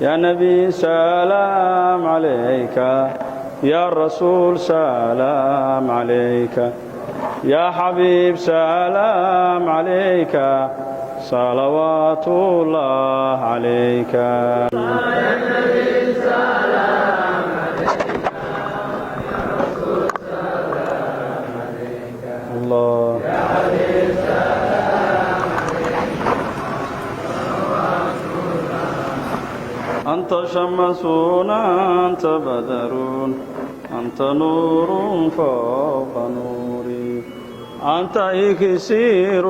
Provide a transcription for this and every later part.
يا نبي سلام عليك، يا رسول سلام عليك، يا حبيب سلام عليك، صلوات الله عليك. يا نبي سلام عليك، يا رسول سلام عليك. الله. يا حبيب سلام عليك، صلوات الله. أنت شمس، أنت بدر، أنت نور فوق نوري، أنت إكسير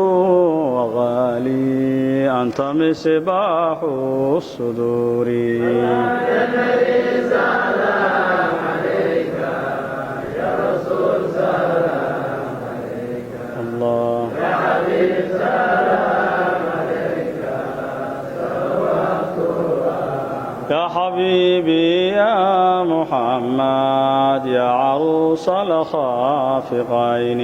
وغالي، أنت مصباح الصدور. يا نبي سلام عليك، يا رسول سلام عليك. الله. يا حبيب سلام عليك، صلوات الله. يا حبيبي يا محمد، يا عروس الخافقين،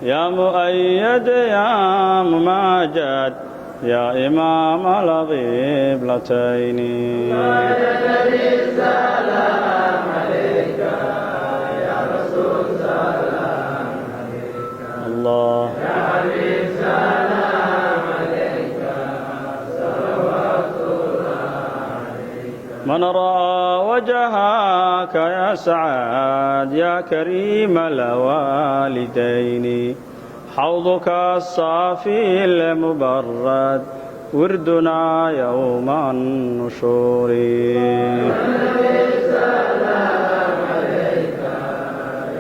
يا مؤيد، يا ممجد، يا إمام القبلتين. يا نبي سلام عليك، يا رسول سلام عليك. الله. يا حبيب سلام عليك، صلوات الله عليك. من رأى وجهك يسعد، يا كريم الوالدين، حوضك الصافي المبرد وردنا يوم النشور. يا نبي سلام عليك،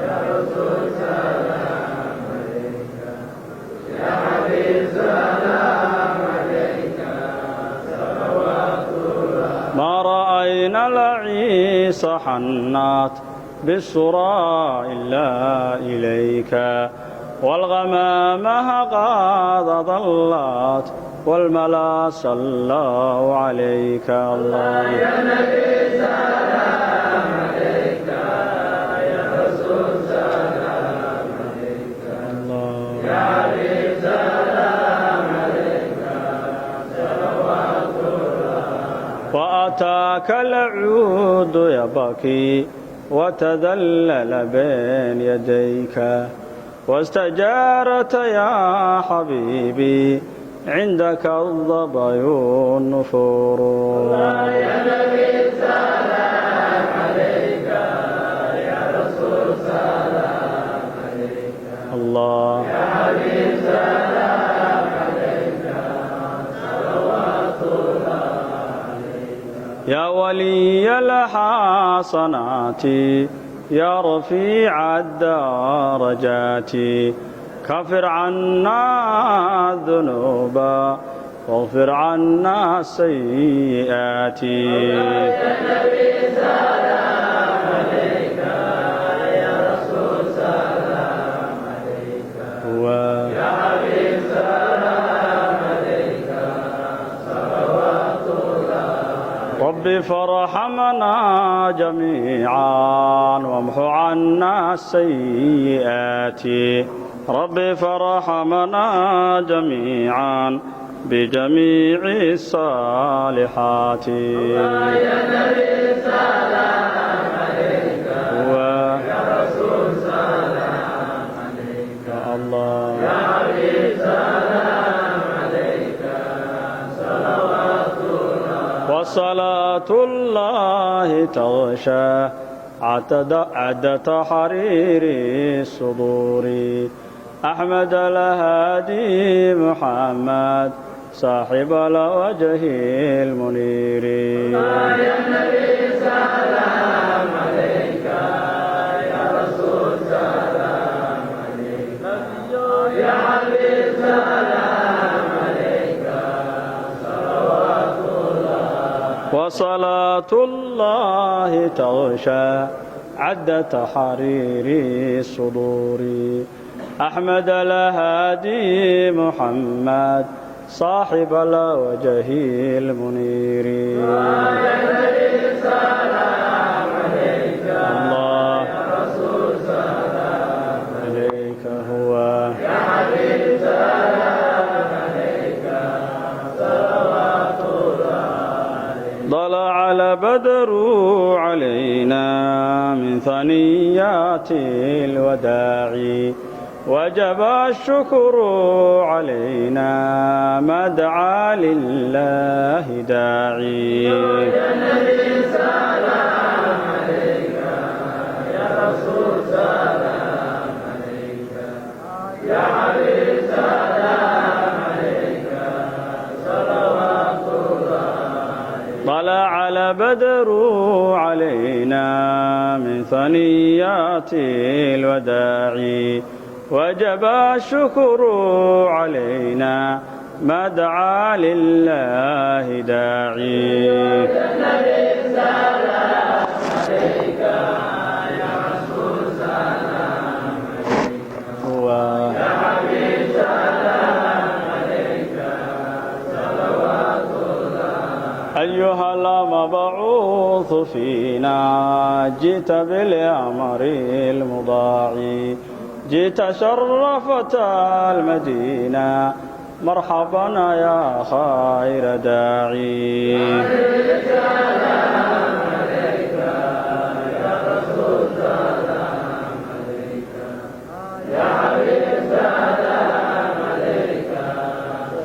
يا رسول سلام عليك، يا حبيب سلام عليك، صلوات الله. ما رأينا العيس حنات بالسرى إلا إليك، والغمام قد ظلت والملا صلوا عليك الله. يا نبي سلام عليك، يا رسول سلام عليك. الله. يا حبيب سلام عليك، صلوات الله. وأتاك العود يبكي وتذلل بين يديك، واستجارت يا حبيبي عندك الظبي النفور. يا نبي سلام عليك، يا رسول سلام عليك. الله. يا حبيب سلام عليك، صلوات الله عليك. يا ولي الحسنات، يا رفيع الدرجات، كفر عنا الذنوب واغفر عنا السيئات. يا نبي سلام عليك، يا رسول سلام عليك. يا حبيب سلام عليك، صلوات الله. رب فارحمنا جميعا وامح عنا السيئات، رب فارحمنا جميعا بجميع الصالحات. يا نبي سلام عليك، يا رسول سلام عليك. الله. يا حبيب سلام عليك، صلوات الله. وصلاة الله تغشى عدة حرير الصدور، أحمد الهادي محمد صاحب الوجه المنير. يا نبي سلام عليك، يا رسول سلام عليك، يا حبيب سلام عليك، صلوات الله. وصلاة الله تغشى عدة حرير الصدور، أحمد الهادي محمد صاحب الوجه المنير. يا نبي سلام عليك، الله. يا رسول سلام عليك هو. يا حبيب سلام عليك، صلوات الله. طلع البدر علينا من ثنيات الوداع وجب الشكر علينا ما دعا لله داعي. يا نبي سلام عليك، يا رسول سلام عليك، يا حبيب سلام عليك، صلوات الله. طلع البدر علينا من ثنيات الوداع وجب الشكر علينا ما دعا لله داعي. يا نبي سلام عليك، يا رسول سلام عليك، يا حبيب سلام عليك، صلوات الله. أيها المبعوث فينا جئت بالأمر المطاع جئت شرفت المدينة مرحبا يا خير داعي. سلام عليك، يا رسول سلام عليك، يا حبيب سلام عليك،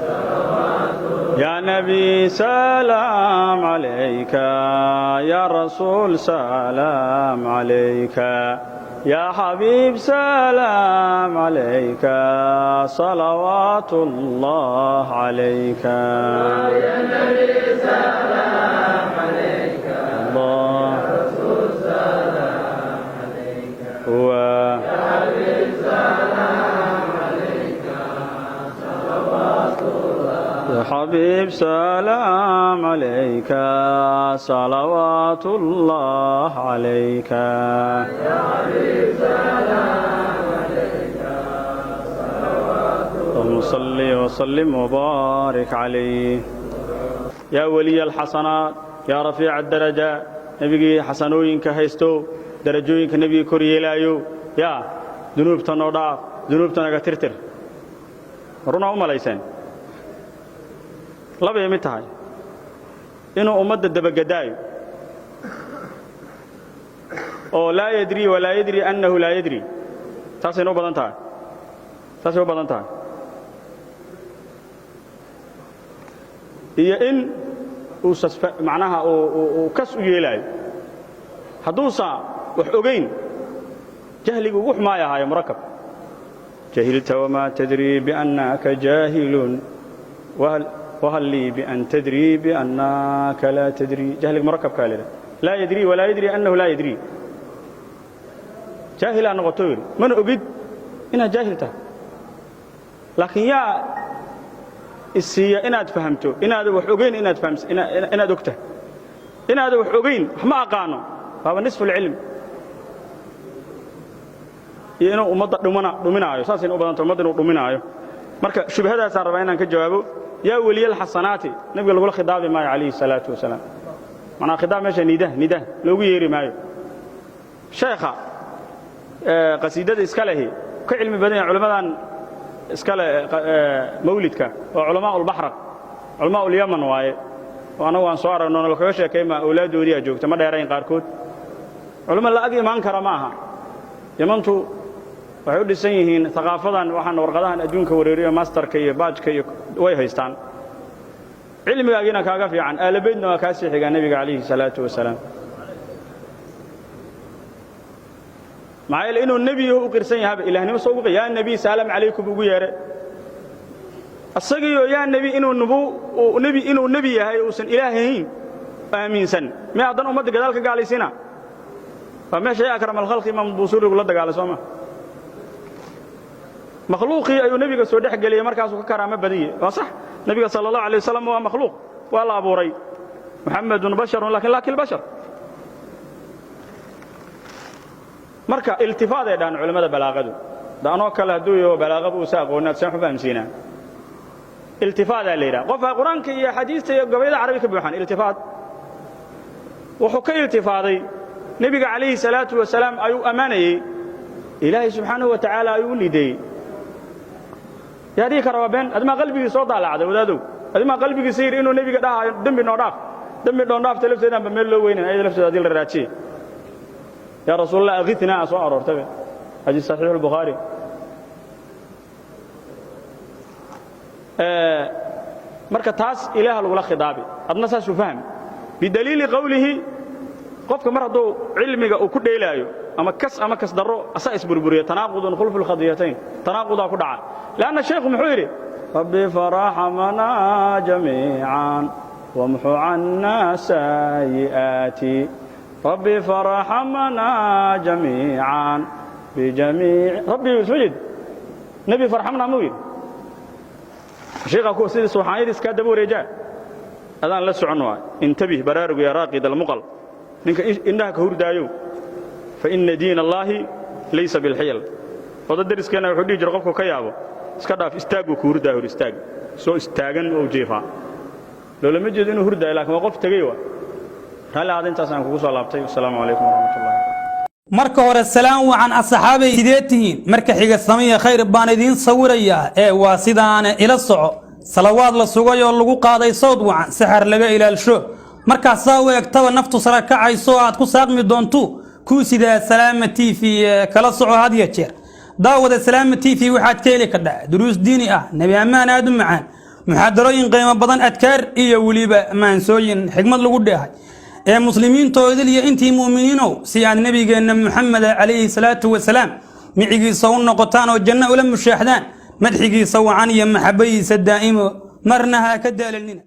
صلوات. يا نبي سلام عليك، يا رسول سلام عليك، يا حبيب سلام عليك، صلوات الله عليك. يا نبي سلام عليك، الله رسول سلام عليك، هو يا حبيب سلام عليك، صلوات الله. يا حبيب سلام عليك، صلوات الله عليك. يا حبيب سلام عليك، صلوات. اللهم صل وسلم وبارك عليه. يا ولي الحسنات، يا رفيع الدرجات، nabigii xasanooyinka haysto, darajooyinka nebigii kor yeelaayo, yaa dunuubta noo dhaaf, dunuubta naga tirtir. Runaa u malayseen labay mid tahay: inuu ummadda dabagadaayo oo laa yadri walaa yadri annahu laa yadri, taasayna u badan tahay, taasay u badan tahay, iyo in uu macnaha uu kas u yeelaayo. Hadduusa wax ogayn, jahligu ugu xumaay ahaayo murakab. Jahilta wamaa tadrii biannaka jaahilun, wahal lii bian tadrii biannaka laa tadrii. Jahliga murakabkaa la yidhaha, laa yadrii walaa yadrii annahu laa yadrii. Jaahilaa noqoto yidhi, mana ogid inaad jaahil tahay, laakiin yaa isiiya inaad fahamto inaada wax ogayn, inaad fahams inaad og tahay inaada wax ogayn? Wax ma aqaano waaba nisfu alcilm. Iyo inuu ummadda dhumana dhuminaayo, saasayna u badanta ummadda inuu dhuminaayo. Marka shubhadaasaan rabaa inaan ka jawaabo. Yaa weliyal xasanaati nabiga lagula khidaabi maayo calayhi salaatu wasalaam. Macnaa khidaab meesha nidah nidah loogu yeeri maayo. Sheekha qasiidada iska lehi ka cilmi badan yahay culimmadan iska le mawlidka oo culamaa ulbaxraq, culamaa ulyaman waaye, oo annagu aan soo aragno nala kaga sheekay ma awlaaddoodii aa joogta, ma dheerayn qaarkood. Culimo la ag imaan kara ma aha. Yamantu waxay u dhisan yihiin aqaafadan, waxaan warqadahan adduunka wareeriyo, masterka iyo baajka iyo way haystaan, cilmigaagiina kaaga fiican, aalabeydna waa kaa sii xigaa nebiga calayhi salaatu wasalaam. Maxaa yeele inuu nebiyahu u qirsan yahaba ilahnimo soo ugu yaa nebi salaam calaykum ugu yeere asagiioo yaa nebi inuu nubu nebi inuu nebi yahay uusan ilaah ahayn aaminsan, miya haddana ummadda gadaal ka gaalaysiina? Waa meesha ya akram alkhalqi imaam buusuurigu la dagaalay, soo ma? Makhluuqii ayuu nebiga soo dhex geliyey, markaasuu ka karaamo badan yahay. Waa sax, nebiga sala allahu alay wasalam waa makhluuq, waa la abuuray, muxamedun basharun lakin laa kilbashar. Marka iltifaad ay dhahaan culimmada balaaqadu da anoo kale hadduu yaho balaaqaba uusa aqoonin, ad seen waxu fahamsiinaa? Iltifaadaa la yidhaha. Qofka qur-aanka iyo axaadiista iyo gabayada carabi ka buuxaan iltifaad. Wuxuu ka iltifaaday nebiga calayhi salaatu wasalaam ayuu ammaanayey, ilaahay subxaanahu wa tacaala ayuu u nideeyey. Yaa dhihi kara waa been? Adimaa qalbigii soo daalacday, wadaadow? Adimaa qalbigiisa yidhi inuu nebiga dhahaayo dembi noo dhaaf? Dembi dhoondhaafta lafteedaanba meel loo weynan, ayada lafteeda hadii la raajiyey. Yaa rasuulallah aghithnaa soo aroortabe, xadiis saxiix albukhaari. Marka taas ilaaha lagula khidaabi, adna saasuu fahmi bidaliili qowlihi. Qofka mar hadduu cilmiga uu ku dheelaayo ama kas ama kas darro, asaa isburburiya. Tanaaqudun khulfu lkhadiyatayn, tanaaqudaa ku dhaca. Leanna sheekhu muxuu yidhi? Rabbi faraxamnaa jamiican wamxu cannaa sayi'aati. Rabbi faraxamnaa jamiican bijamiic rabbi isma jeed. Nebi farxamnaa muu yidhi sheekha kuwa sidii suuxaanyadii iskaa daba wareejaa adaan la socon waay. Intabih, baraarugu yaa raaqid almuqal, ninka indhaha ka hurdaayow. Fa inna diin allaahi laysa bilxiyal. Wada dariskeenna wuxuu dhihi jira, qofku ka yaabo iska dhaaf, istaagguu ku hurdaa, hor istaag soo istaagan oo jiifaa. Loolama jeedo inuu hurdaayo, lakin waa qof tegey. Waa raalli ahaada, intaas aan kugu soo laabtay. Wasalaamu calaykum waraxmat ullahi. Marka hore salaan wacan asxaabay, sidee tihiin? Marka xiga samiya khayr baan idiin sawirayaa ee waa sidaana ila soco. Salawaad la sugay oo lagu qaaday sawd wacan, saxar laga ilaalsho, markaasaa u egtaba naftu sara kacayso aad ku saaqmi doontu kuu sidaa Salaama TV ee kala soco had ya jeer. Daawada, Salaama TV waxaad ka heli kardhaa duruus diini ah, nebi ammaan aad u macaan, muxaadarooyin qiimo badan, adkaar iyo weliba maansooyin xigmad lagu dheehay. Ee muslimiintoodil iyo intii mu'miniinow, si aad nebigeenna Muxameda calayhi salaatu wasalaam micigiisa u noqotaan oo janno ula mushaaxdaan, madxigiisa wacan iyo maxabadiisa daa'imo, marna ha ka daalanina.